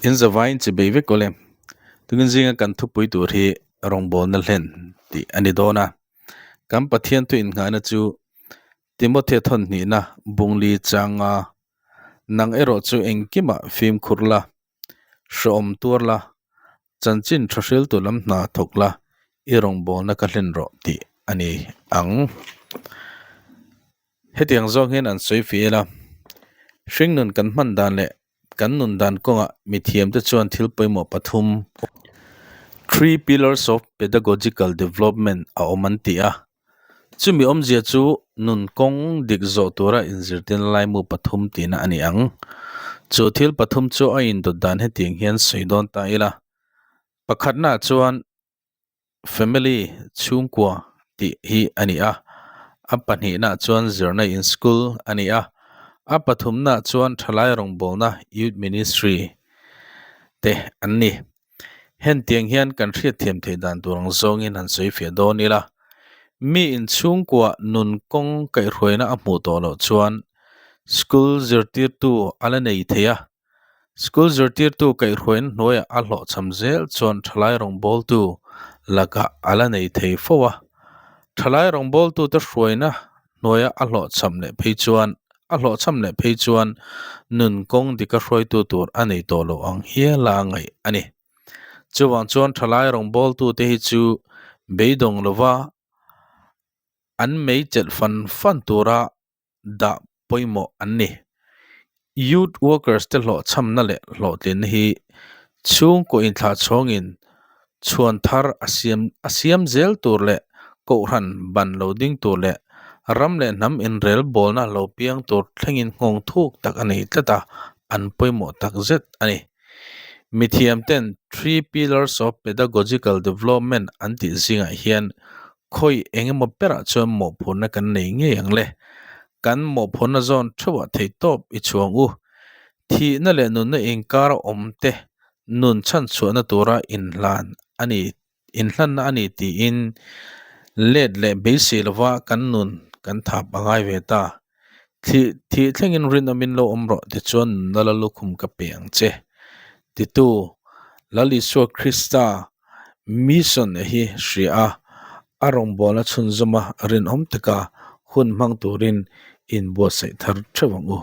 In zavaiin chi bei vek awle. Tukin zinga kan thupui tur hi rawngbawlna hlen tih a ni dawn a. Kan Pathian thu innghahna chu Timothea thawn hnihna bungli changa nang erawh chu engkimah fimkhur la, hreawm tuar la, chanchin tha hriltu lam hna thawk la, i rawngbawlna ka hlen rawh tih a ni ang. Hetiang zawng hian an sawi fih a, hringnun kan hman dan leh kan nun dan kawngah mithiamte chuan thil pawimawh pathum, Three Pillars of Pedagogical Development, a awm an ti a. Chumi awmzia chu nun kawng dik zawh tura inzirtirna laimu pathum tihna a ni ang. Chu thil pathum chu a indawt dan hetiang hian sawi dawn ta ila. Pakhatnaah chuan Family, chhungkua, tih hi a ni a, a pahnihnaah chuan zirna in school a ni a, a pathumnaah chuan thalai rawngbawlna, youth ministry, te an ni. Hentiang hian kan hriatthiam theih dan tur ang zawngin han sawi fiah dawn ila, mi in chhungkua nun kawng kaihhruaina a hmuh tawh loh chuan school zirtirtu a la nei thei a, School zirtirtu kaihhruaina hnuaiah a hlawhchham zel chuan thalai rawngbawltu lakah a la nei thei fo a. Thalai rawngbawltute hruaina hnuaia a hlawhchham leh phei chuan a hlawhchham leh phei chuan nun kawng dika hruaitu tur a nei tawh lo ang hiala ngaih a ni. Chuvang chuan thalai rawngbawltute hi chu beidawng lova an mei chelh fan fan tura dah pawimawh an ni. Youth workers te hlawhchhamna leh hlawhtlinna hi chhungkaw inthlah chhawngin chhuan thar a siam a siam zel tur leh kohhran ban lo ding tur leh ram leh hnam inrel bawlna lo piang tur thlengin nghawng thuk tak a nei tlat a, an pawimawh tak zet a ni. Mithiam ten Three Pillars of Pedagogical Development an tih zingah hian Khawi eng emaw berah chuan mawhphurhna kan nei ngei ang le. Kan mawhphurhna zawn theuhah thei tawp i chhuang u. Thihna leh nunna inkara awm te nun chhanchhuahna tura inhlan a ni inhlanna a ni tiin let leh beisei lova kan nun kan thap a ngai ve ta. Thih thih thlengin rinawmin lo awm rawh tichuan nunna la lukhum ka pe ang che. Titu, Lal Isua Krista Mission hi hria a, a rawngbawlna chhunzawma rinawm taka hun hmang turin inbuatsaih thar theuh ang u.